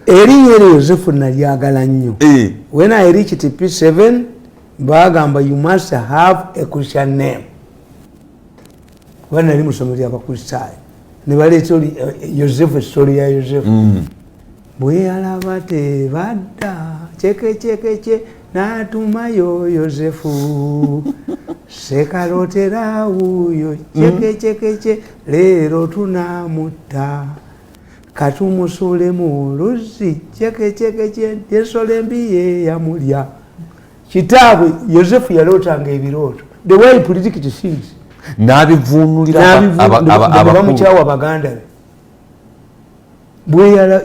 Erinnya eryo Yosefu nalyagala nnyo. Eh. When I reached P7, bagamba, "You must have a Christian name," kuba nali mu ssomero lyabakristaayo. Ne baleeta Yosefu, story ya Yosefu. Bwe yalaba tebadda, kyekecekece, n'atumayo Yosefu sekalotera wuuyo, kyekecekece, leero tunamutta, katumusule mu luzzi, kyekecekece, ensolo embi ye yamulya. Kitaabwe Yosefu yalootanga ebirooto, the way predict things. N'abivuunulira abakulu. Bamukyawa baganda be.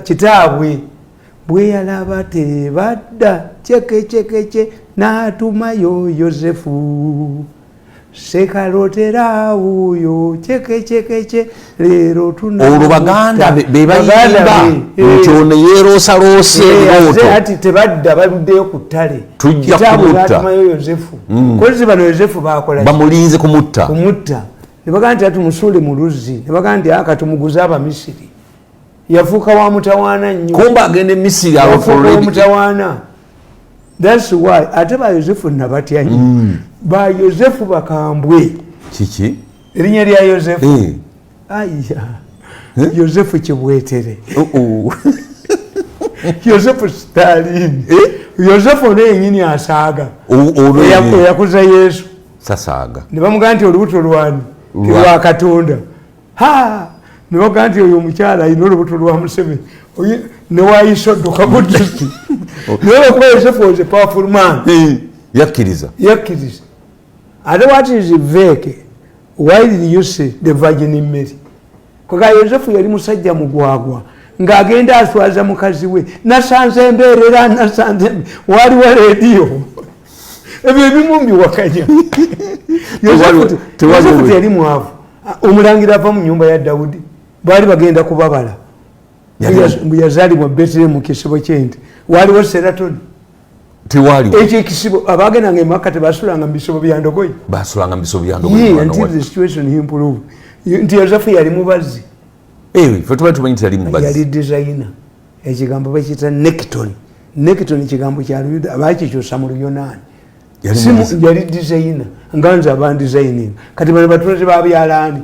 Kitaabwe bwe yalaba tebadda, kyekecekece, n'atumayo Yosefu sekalotera wuuyo, kyekecekece, leero tunamutta. Olwo baganda be Baganda bayimba be, nti ono yeeroosaloosa ebirooto. Ati tebadda, baluddeyo ku ttale. Tujja Kitaabwe kumutta. n'atumayo Yosefu. Kozi bano Yosefu bakola ki? Bamulinze kumutta. Kumutta. Ne bagamba nti atumusuule mu luzzi. Ne bagamba nti aka tumuguze Abamisiri. Yafuuka wa mutawaana nnyo. Kumba agenda e Misiri. Yafuuka wa mutawaana. That's why ate ba Yosefu nabatya nnyo. Ba Yosefu bakambwe. Kiki? Erinnya lya Yosefu. Eh. Aya, Yosefu Kibwetere. Oh, oh. Yosefu Stalin. Yosefu ono yenyini asaaga. Ono yennyini. Eyakuza Yesu. Sasaaga. Ne bamugamba nti olubuto lwani? Lwa Katonda. Ha, ne bagamba nti oyo omukyala alina olubuto lwa Museveni. Newayisa odduka buddusi, naye olwokuba Yosefu was a powerful man. Yakkiriza. Yakkiriza. Ate what is veke? Why did you say the Virgin Mary? Koga Yosefu yali musajja mugwagwa, ng'agenda aswaza mukazi we, nasanze embeerera, nasanze waliwo rediyo, ebyo ebimu mbiwakanya. Yosefu teyali mwavu. Omulangira ava mu nyumba ya Dawudi, baali bagenda kubabala. Mbu yazaalibwa Beteremu mu kisibo kyente. Waliwo seratoni? Tewaliwo. Ekyo ekisibo, abagendanga emaka tebasulanga mu bisibo bya ndogoyi? Basulanga mu bisibo bya ndogoyi. Ye, mwana until the situation improve. Nti Yosefu yali mubazi. Ffe tuba tumanyi nti yali mubazi. Yali designer. Ekigambo bakiyita nekton. Nekton kigambo kya Luyuda, bakikyusa mu Luyonaani. Yali Yali designer, nga nze abandesigning. Kati bano batunzi babyalaani.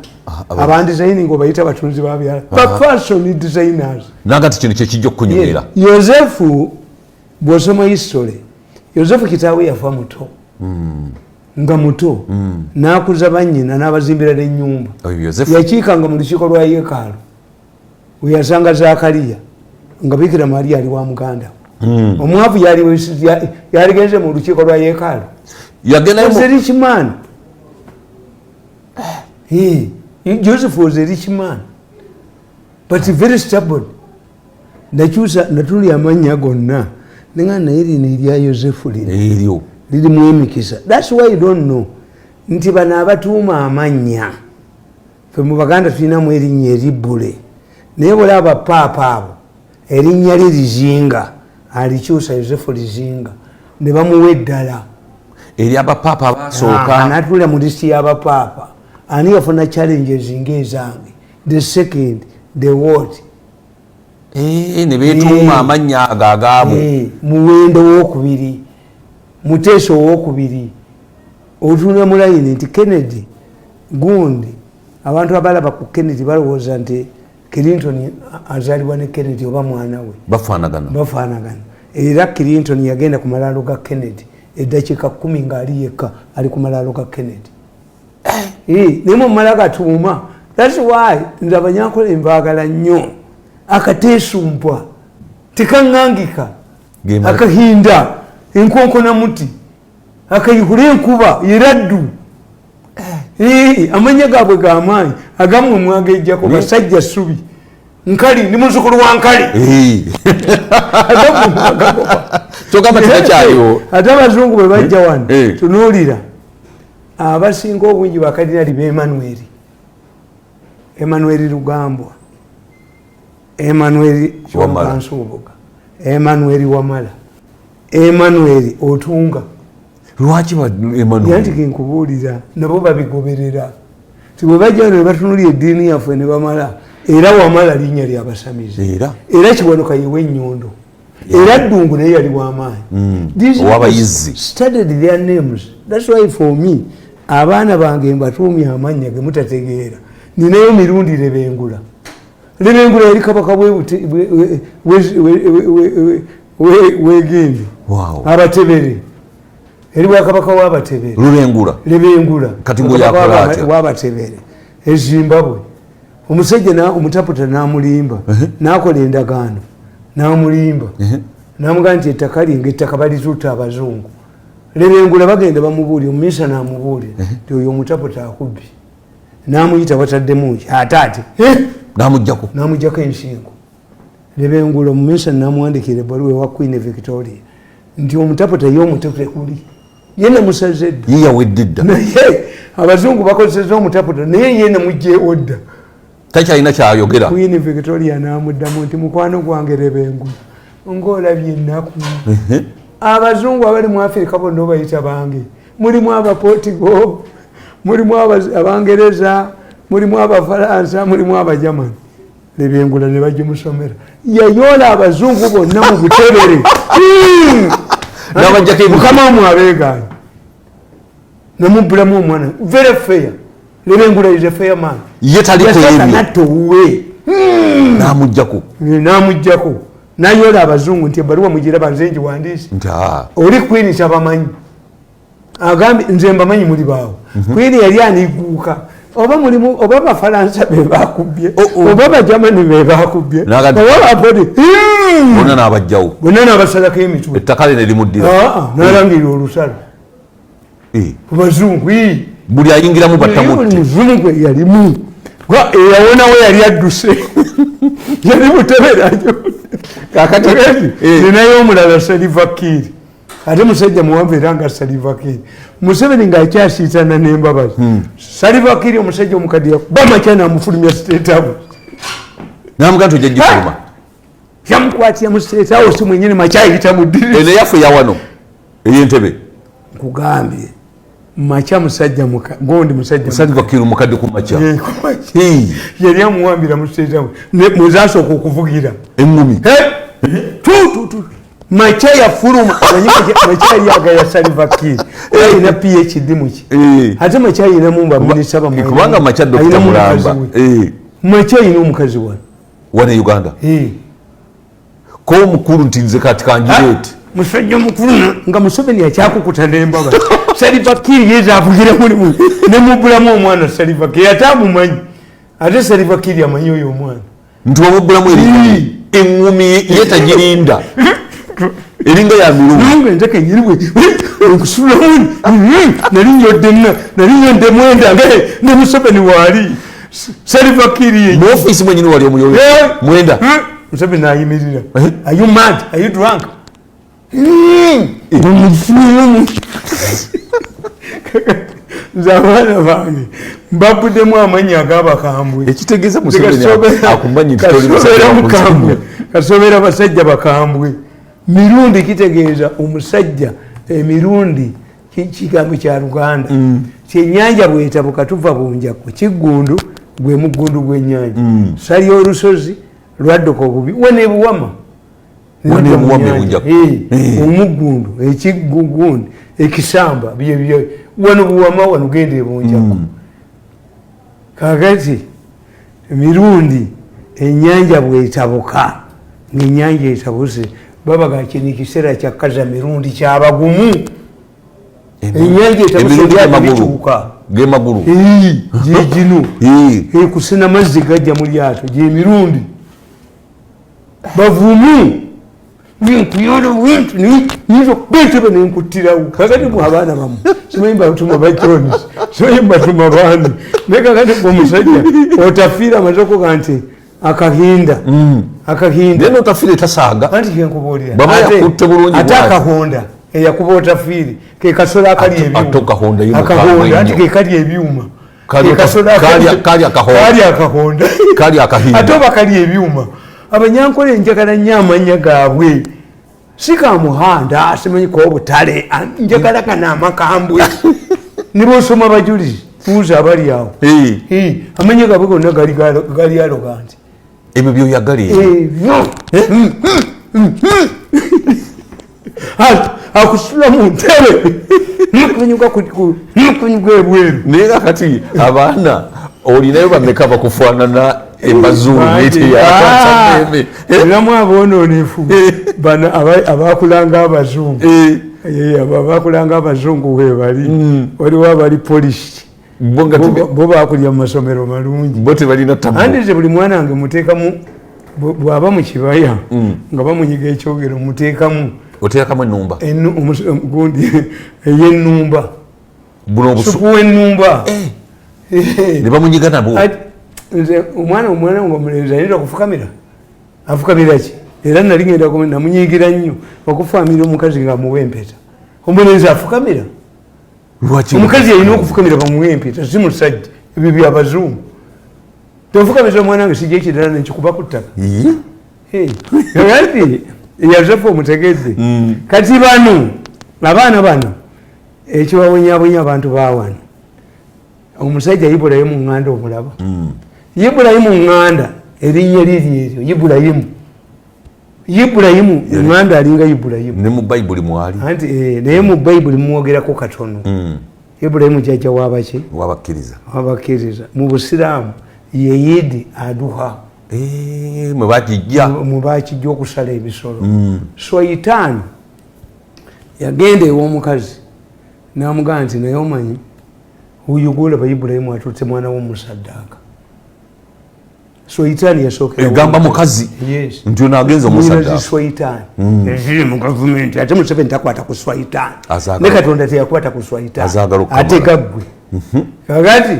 Abandesigning obayita batunzi babyalaani, ba fashion designers. Naga nti kino kyekijja okukunyumira. Yosefu, bw'osoma history, Yosefu kitaawe yafa muto, nga muto, n'akuza bannyina, n'abazimbira n'ennyumba. Oyo Yosefu. Yakiikanga mu lukiiko lwa yeekaalu, weyasanga Zakariya nga Bikira Mariya ali wa muganda we. Omwavu yaligenze mu lukiiko lwa yeekaalu? Yagendayo. Was a rich man. Hey, Joseph was a rich man, but very stubborn. Nakyusa natuli amannya gonna, nenga naye lino erya Yosefu lino eryo lirimu emikisa. That's why you don't know nti bano abatuuma amannya, fe mu Baganda tulinamu erinnya eribbule, naye bwolaba paapa abo, erinnya lye Lizinga, alikyusa Yosefu Lizinga, ne bamuwa eddala. Eri abapaapa abasooka. Natula mu lisiti y'abapaapa. Ani yafuna challenges ngaezange, the second, the what? Ne betuuma amannya ago agaabo. Muwendo wokubiri, Muteesa owokubiri, otunula mu layini nti Kennedy gundi. Abantu abalaba ku Kennedy balowooza nti Clinton azaalibwa ne Kennedy oba mwana we. Bafaanagana. Bafaanagana. Era Clinton yagenda ku malaalo ga Kennedy, eddakiika 10 ngaali yekka, ali ku malaalo ga Kennedy. Naye mumala gatuuma. That's why nze Abanyankole nbaagala nnyo. Akateesumpwa tekaŋŋangika. Akahinda enkonkona muti, akayihula enkuba yeraddu. Amanya gaabwe gamaanyi, agammwe mwagejjako. Basajja ssubi nkali, ndi muzukulu wa Nkali. Agammwe mwagagoba. Kyogamba tegakyaliwo. Ate abazungu bwe bajja wano, tunuulira abasinga obungi bakadinali b'Emanueri, Emanueri Lugambwa, Emanueri Wamala. Nsubuga, Emanueri Wamala, Emanueri Otunga. Lwaki Emmanuel? Yanti kinkubuulira, nabo babigoberera ti bwe bajja wano ne batunulira eddiini yaffe ne bamala. Era Wamala linnya lyabasamize. Era Kiwanuka yewe ennyondo. Era Ddungu naye yali w'amaanyi. These Owabayizi. studied their names. That's why for me, abaana bange mbatuumye amannya ge mutategeera. Ninayo Mirundi Lebengula. Lebengula yali kabaka wegindi. Abatebere. Yali bwakabaka w'Abatebere. Lubengula. Lebengula. Kati ngo yakola atya? W'Abatebere. E Zimbabwe. Omusajja omutaputa n'amulimba. N'akola endagaano. N'amulimba. N'amugamba nti ettaka linge, ettaka balitutta abazungu. Lebengula bagenda bamubuulira, omumisa n'amubuulira nti oyo omutaputa akubbi. N'amuyita bataddemu ki? Ate ate. N'amuggyako. N'amuggyako ensingo. Lebengula omumisa n'amuwandiikira ebbaluwa ewa Queen Victoria nti omutaputa ye omutute kuli. Ye namusaze dda. Ye yawedde dda. Naye abazungu bakozesezza omutaputa naye ye namuggyeewo dda. Takyalina kyayogera. Queen Victoria n'amuddamu nti mukwano gwange Lebengula ng'olabye ennaku. Abazungu abali mu Afrika bonna obayita bange. Mulimu Abaportugal, mulimu Abangereza, mulimu Abafalansa, mulimu Abajamani. Lebengula ne bagimusomera. Yayoola abazungu bonna mu butebere. N'abajjako ebibuga. Mukama wamwe abeegaanye. Namubbulamu omwana. Very fair. Lebengula is a fair man. Ye tali ku Yasooka ebyo. n'atta owuwe. N'amuggyako. N'amuggyako. N'ayoola abazungu nti ebbaluwa mugiraba nze ngiwandiise. Nti, aa. Oli Queen tabamanyi. Agambye nze mbamanyi muli baawo. Queen yali aniguuka. Oba mulimu, oba Abafalansa be bakubbye, oba Abajamani be bakubbye, oba Abapoli. Bonna n'abajjawo. Bonna n'abasalako emitwe. Ettaka lye ne limuddira. N'alangirira olusalo. Ku bazungu, ii. Buli ayingiramu battamutte. Buli muzungu eyalimu. Eyawonawo yali adduse. Yali mutebera. Kaakati, Ninayo omulala Salva Kiir. Ate musajja muwanvu era nga Salva Kiir. Museveni ng'akyasiitana n'embabazi. Salva Kiir omusajja omukadde yakuba makya n'amufulumya State House. N'amugamba nti ojja gifuluma. Yamukwatira mu State House mwennyini makya ayita mu ddirisa. Eno eyaffe eya wano, ey'entebe. Nkugambye. Makya musajja gondi musajja Salva Kiir mukadde ku makya. Ku makya. Yali amuwambira mu State House. Ne mwe zasooka okuvugira. Eŋŋumi. Tu, tu, tu. Makya yafuluma. Omanyi makya yali agaya Salva Kiir. Alina PhD muki. Ate makya ayinamu baminisita bamwe. Kubanga makya Dokita Ayinamu Mulamba. mukazi we. Makya ayina omukazi wano. Wano e Uganda. Ko omukulu nti nze kati kangireete. Musajja mukulu nga Museveni akyakukuta n'embaga. Salva Kiir yeza avugira mulimu. Ne mubbulamu omwana Salva Kiir ate amumanyi. Ate Salva Kiir amanyi oyo omwana. Nti wamubbulamu eri eŋŋumi ye tagirinda. Eringa ya mirundi. Nange nze kennyini bwe okusulamu nali nnyodde nali nnyodde mwenda nga ne Museveni waali. Salva Kiir ye. Mu ofiisi mwennyini wali omuyoyo. Mwenda. Museveni ayimirira. Are you mad? Are you drunk? Nze abaana bange mbabuddemu amannya ag'abakambwe. Ekitegeeza Museveni akumanyi nti toli Kasobeera musajja wa mukambwe. kuzimu. Kasobeera basajja bakambwe. Mirundi kitegeeza omusajja, emirundi kigambo kya Luganda. Kyennyanja bwetabuka tuva Bunjakko, kiggundu gwe muggundu gw'ennyanja. Sali olusozi lwadduka obubi, we ne Buwama. Wane Buwama e Bunjakko. Omuggundu, ekiggundi, ekisamba, bye, wano Buwama, wano genda e Bunjakko. Kaakati emirundi ennyanja bwetabuka, ng'ennyanja etabuse, babaga kino ekiseera kya kaza mirundi kyabagumu. Ennyanja etabuse Emirundi eryato gemagulu. likyuka. Gemagulu. Gigino. Kusena mazzi gajja mu lyato, gyemirundi. Bavumu. Nkuyona wintu, nyinza okuba entebe nenkuttirawo. Kakati mwe abaana bammwe, simanyi mbatuma ba Jones, simanyi mbatuma baani. Naye kakati gwe omusajja otafiire amaze okuga nti akahinda. Akahinda. Naye n'otafiire tasaaga. Anti kyenkubuulira. Baba yakutte bulungi Ate bw'ati. akahonda eyakuba otafiire ke kasolo akali ebyuma. Ate akahonda ye Akahonda, mukambwe anti nnyo. ke kali ebyuma. Kali Ke kasolo akali kali akahonda. Kali akahonda. Kali akahinda. Ate oba kali ebyuma. Abanyankole njagala nnyo amannya gaabwe. Si ka muhanda, simanyi k'obutale, njagala kano amakambwe. Ne bw'osoma abajulizi, buuza abali awo. Amannya gaabwe gonna gali arrogant. Ebyo byoyagala ebyo akusula mu ntebe nukunyuka ebweru. Naye nga kati abaana olinayo bameka bakufaanana embazulu? Eramu aboononefu bano abakulanga abazungu, abakulanga abazungu webali. Waliwo abali polished, bo bakulya mu masomero malungi. Bo tebalina. Andize buli mwana wange muteekamu, bw'aba mu kibaya nga bamunyiga ekyogero, muteekamu. Oteekamu enumba? Gundi ey'ennumba, supu w'ennumba. Ne bamunyiga nabo? Nze omwana nga omulenzi ayinza okufukamira, afukamira ki? Era nali ngenda namunyigira nnyo okufaamira omukazi nga amuwa empeta. Omulenzi afukamira? Omukazi yalina okufukamira bamuwa empeta, si musajja. Ebyo byabazungu. Tofukamiza omwana wange, sijja ekirala nekikuba ku ttaka. Kati Yosefu omutegedde. Kati bano abaana bano ekibabonyabonya abantu bawano, omusajja Ibulayimu ŋŋanda, omulaba Ibulayimu ŋŋanda, erinnya liri eryo Ibulayimu. Ibulayimu ŋŋanda alinga Ibulayimu. Ne mu Bayibuli mwali. Anti naye mu Bayibuli mumwogerako katono. Ibulayimu jjajja wabaki? Wabakkiriza. Wabakkiriza. Mu Busiraamu ye Yidi Aduha. Mwe bakijja. Mwe bakijja okusala ebisolo. Swaitaani yagenda ew'omukazi n'amugamba nti, "Naye omanyi oyo gwolaba Ibulayimu atutte mwana w'omusaddaaka?" Swaitaani yasookera. Egamba mukazi nti ono agenza omusaddaaka. Swaitaani eziri mu gavumenti, ate Museveni takwata ku swaitaani, ne Katonda teyakwata ku swaitaani, ate gaggwe. Kakati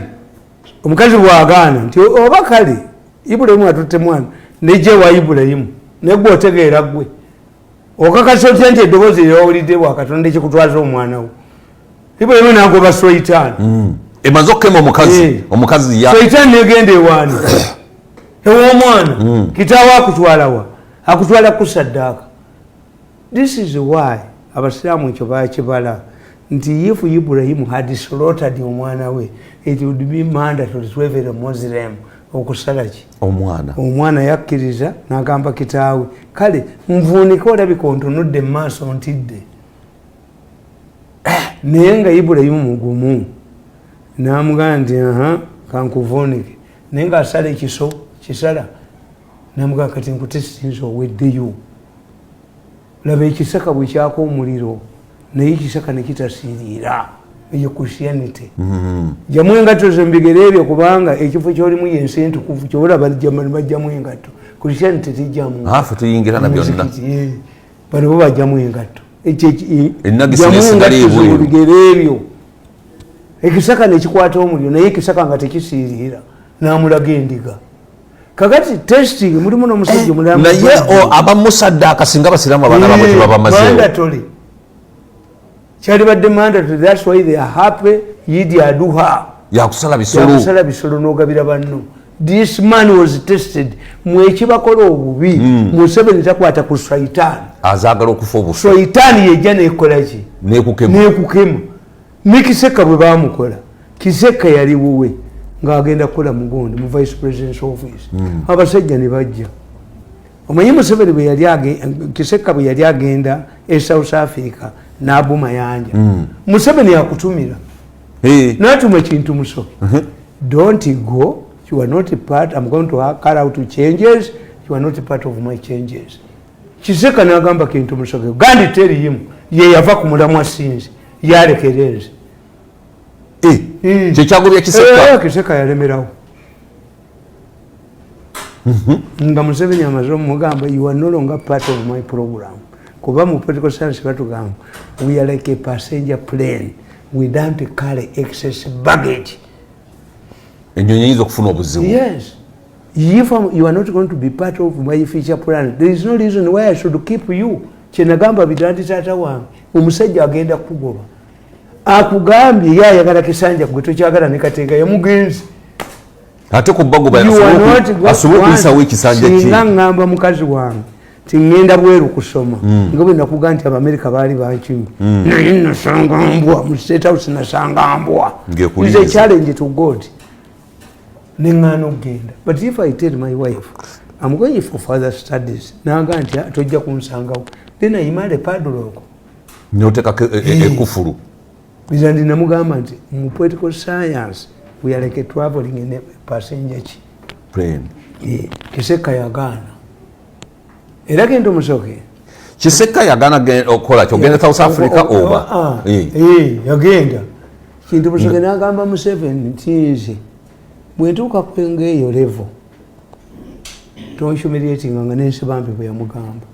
omukazi bwagaana nti oba kale Ibulayimu atutte mwana, nejja ewa Ibulayimu, negwe otegeera, gwe okakasa otya nti eddoboozi lyewawulidde bwa Katonda ekikutwaza omwana wo? Ibulayimu nagoba swaitaani. Emaze okukema omukazi, omukazi ya Swaitaani negenda ewaani? Ew'omwana. Kitaawe akutwalawa? Akutwala kusaddaaka. This is why abasiraamu ekyo bakibala nti if Ibrahimu had slaughtered omwana we, it would be mandatory to every Muslim okusala ki? Omwana. Omwana yakkiriza n'agamba kitaawe, "Kale nvuunike, olabika ontunudde mu maaso ntidde." Naye nga Ibulayimu mugumu, n'amugamba nti, "Aha, kankuvuunike." Naye ng'asala ekiso kisala, namugamba, "Kati nkutesitinza, oweddeyo, laba ekisaka bwe kyaka omuliro, naye ekisaka nekitasiiriira." Eyo Christianity. Jamu engatto zo mubigere ebyo, kubanga ekifo kyolimu yensi entukuvu. Kyobalaba bajjamu engatto, Christianity tejjamu. Afe tuyingira na byonna. Bano bo bajjamu engatto. Enagisi Jamu nesigala engatto zo ebweru. mubigere ebyo. Ekisaka nekikwata omuliro, naye ekisaka nga tekisiiriira. Namulaga endiga. Kakati testing mulimu n'omusajja omulala. Naye abamusaddaaka singa abasiraamu abaana baabwe tebabamazeewo. Mandatory, kyalibadde mandatory. That's why they are happy Yidi Aduha. Yakusala bisolo. Yakusala bisolo n'ogabira banno. This man was tested. Mwekibakola obubi, Museveni takwata ku swaitaani. Azaagala okufa obufu. Swaitaani yejja nekolaki? Nekukema. Nekukema. Ne Kiseka bwe bamukola, Kiseka yali wuwe ng'agenda kukola mugundi mu vice president's office. Abasajja ne bajja. Omanyi Museveni bwe yali Kiseka bwe yali agenda e South Africa n'abu Mayanja, Museveni akutumira natuma ekintu Musoke, "Don't go, you are not part, I'm going to carry out changes, you are not part of my changes." Kiseka nagamba Kintu Musoke, "Gandi tell him." Ye yava ku mulamwa, sinzi yalekera ensi. Kyekyagobya Kiseka? Kiseka yalemerawo nga Museveni amaze omugamba, "You are no longer part of my program." Kuba mu political science batugamba, we are like a passenger plane, we don't carry excess baggage. Enyonyi eyinza okufuna obuzibu. Yes, if you are not going to be part of my future plan, there is no reason why I should keep you. Kyenagamba bitandi, taata wange omusajja agenda kukugoba, akugambye ye ayagala kisanja, gwe tokyagala, ne Katenga yamugenzi. Ate ku bagoba asobole okuyisawo ekisanja kye. Singa ŋŋamba mukazi wange ti ŋŋenda bweru kusoma, nga bwe nakuga nti Abamerika baali bankimi, naye nasanga mbwa mu State House, nasanga mbwa. Ng'ekulinze. Is a challenge to God, neŋŋaana okugenda. But if I tell my wife I'm going for further studies. Naga nti, "Ah, tojja kunsangawo." Then I made a padlock. Notekako ekufulu. Bizandi namugamba nti mu political science we are like traveling in a passenger ki plane. Kisekka yagaana, era genda omusoke. Kisekka yagaana okukola ki? Ogenda South Africa oba? Ah, yagenda Kintu Musoke n'agamba Museveni nti nze bwentuuka kwenga eyo level tonhumiliatinga, nga nensibambi bwe yamugamba.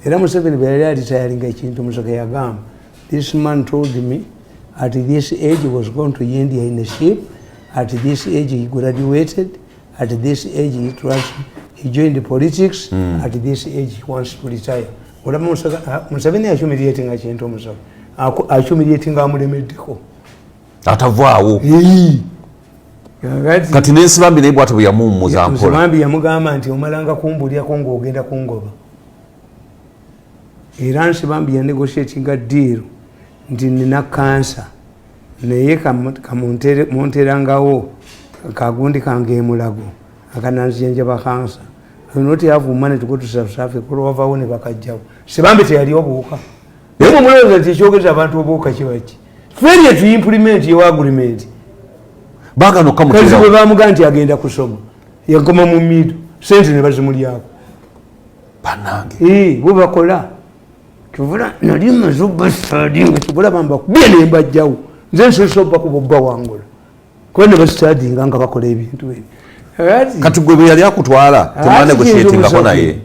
Era Museveni bwe yali aretiringa, ekintu Musoke yagamba, "This man told me at this age he was going to India in a ship. At this age he graduated. At this age he joined politics. At this age he wants to retire." Olaba Museveni ahumiliatinga Kintu Musoke, ahumiliatinga amulemeddeko. Atavaawo. Kakati Kati nensibambi naye bwatyo bwe yamuwummuza mpola. Nsibambi yamugamba nti omalanga kumbulyako ngaogenda kungoba. Era Nsibambi yanegotiatinga deal nti nina kansa, naye munterangawo kagundi kange emulago akananzijanjaba kansa. I not have money to go to South Africa. Olwavawo ne bakajjawo. Sibambi teyali obuwuka, naye mumulowooza nti ekyogeza abantu obuwuka kibaki? Failure to implement your agreement. Bagano Kazi bwe kamutera. bamugaa nti agenda kusoma, yakoma mu mido, sente ne bazimulyako. Banange. Bwe bakola kivula nali maze obastadinga, kivula bambakubye nembajjawo. Nze nsoose obbakuba obbawangula, kuba ne bastadinga nga bakola ebintu ebyo. Kakati Kati gwe bwe yali akutwala temwanegotiatingako naye?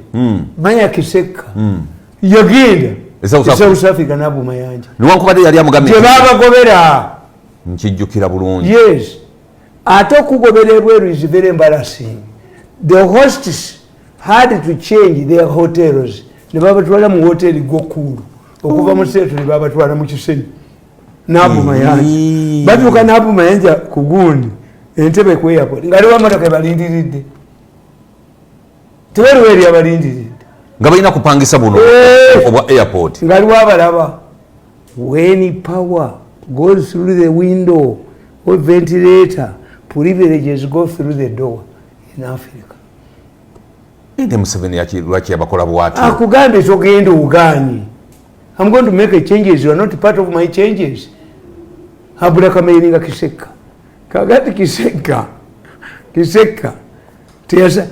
Manya Kisekka yagenda E South e Africa. South Africa nabumayanja. Newankubadde yali amugambye. Tebabagobera. Nkijjukira bulungi. Yes, ate okugobera ebweru is very embarrassing. The hosts had to change their hotels, ne babatwala mu hoteri gokulu okuva mu seetu, ne babatwala mu Kisenyi nabumayanja. Batuuka nabumayanja ku gundi entebe ku airport, nga aliwo amotoka ebalindiridde, teweriwo eri abalindiridde. Nga balina kupangisa buno obwa airport. Nga aliwo abalaba. When power goes through the window or ventilator, privileges go through the door in Africa. Ne Museveni lwaki yabakola bwatyo? Akugambye togenda, oganye. I'm going to make a changes, you are not part of my changes. Abulakamairinga Kisekka. Kakati Kisekka teyasa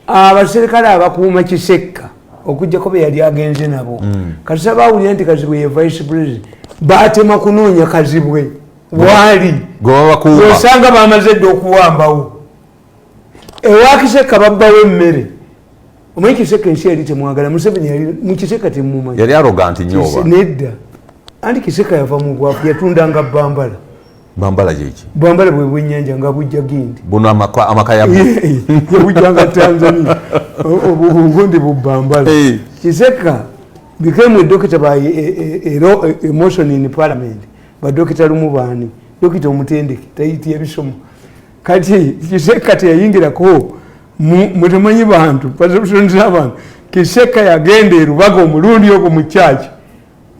abaserikale abakuuma Kisekka, okujjako be yali agenze nabo. Kati bawulira nti Kazibwe ye vice president, batema kunoonya Kazibwe waali. Gwe babakuuma. Osanga bamaze dde okuwambawo ewa Kisekka, babbawo emmere. Omanyi Kisekka ensi yali temwagala. Museveni yali mukiseka temumanyi. Yali arrogant nnyo oba? Nedda, anti Kiseka yava mu bwavu, yatundanga bambala. Bambala gyeki? Bambala bwe bwenyanja nga bujja gindi. Buno amakaya. Yabujjanga Tanzania, obugundi bubambala. Kiseka became a doctor by a motion in parliament. Badokita lumu baani, dokita omutendeke tayiti ebisoma. Kati Kiseka teyayingirako mutemanyi bantu perception z'abantu. Kiseka yagenda erubaga omulundi ogwo mu kyaki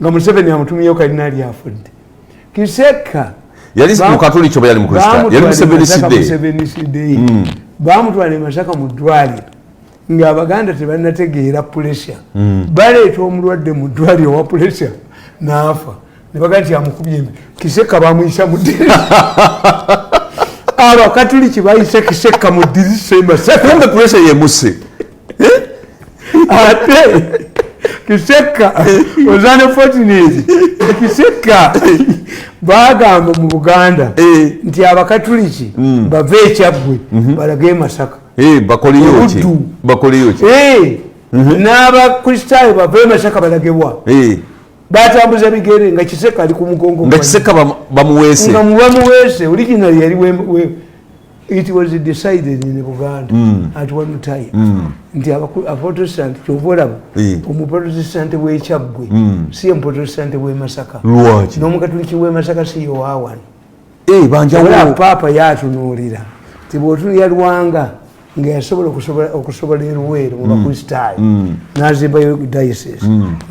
nga Museveni amutumyeyo, kalina ali afudde Kiseka. Yali mukatoliki oba yali mukristaayo? Yali museveniside? Museveniside. Bamutwala e Masaka mu ddwaliro ng'Abaganda tebannategeera pressure. Baleeta omulwadde mu ddwaliro wa pressure n'afa, ne bagaa nti amukubye embi. Kiseka bamuyisa mu ddirisa, Abakatuliki bayise Kiseka mu ddirisa e Masaka. Kumbe pressure yemuse. Ate Kiseka ozane fortunate, Kiseka bagamba mu Buganda nti Abakatuliki bave Ekyaggwe balage e Masaka. Bakoleyo ki? Obuddu. Bakoleyo ki? N'Abakristaayo bave e Masaka balagebwa. Batambuza bigere nga Kiseka ali ku mugongo. Nga Kiseka bamuweese. Nga mubamuweese. Originally yali it was decided in Buganda at one time nti Abaprotestant, kyova olaba Omuprotestant w'Ekyaggwe si Omuprotestant w'e Masaka. Lwaki? N'Omukatuliki w'e Masaka si yowawano. Eh, banjawulo. Ola paapa yatunuulira ti bw'otunulira Lwanga nga yasobola okusobola eruweero mu Bakristaayo, n'azimbayo diocese,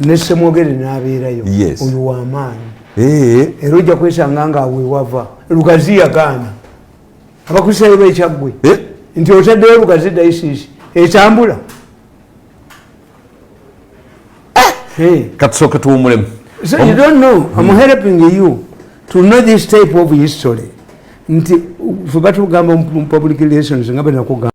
ne Semwogere n'abeerayo. Oyo w'amaanyi. Era ojja kwesanga nga awewava Lugazi yagaana Abakristaayo b'Ekyaggwe nti otaddeyo Lugazi diocese Etambula. Hey. Katusooke tuwumulemu. So you don't know, I'm helping you to know this type of history. Nti fe batugamba mu public relations nga benakugamba.